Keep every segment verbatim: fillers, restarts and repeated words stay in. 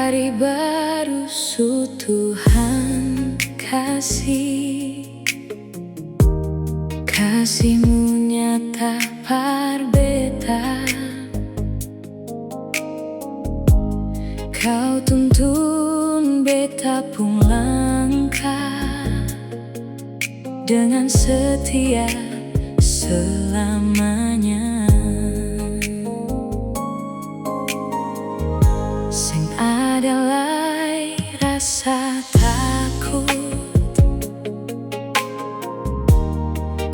Hari baru su Tuhan kasi, kasi-Mu nyata par beta. Kau tuntun beta pung langkah dengan setia selamanya. Seng ada lai rasa takut,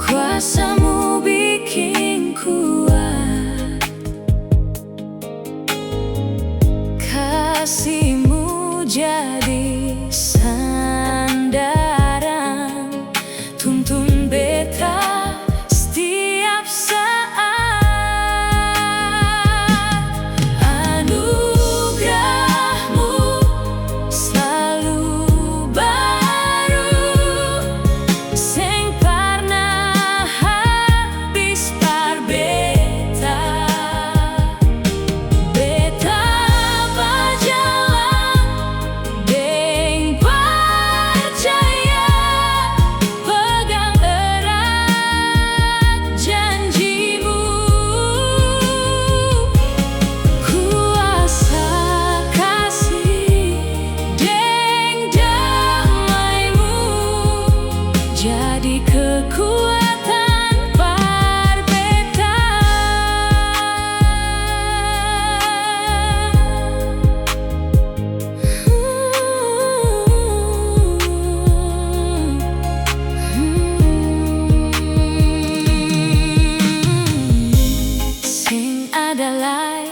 kuasa-Mu biking kuat. Kasi-Mu jadi sandaran, tuntun beta setiap saat. Anugerah-Mu slalu baru, seng parna habis par beta. Beta bajalang deng parcaya, pegang erat janji-Mu. Kuasa kasih deng damai-Mu jadi kekuatan par beta. Seng ada lai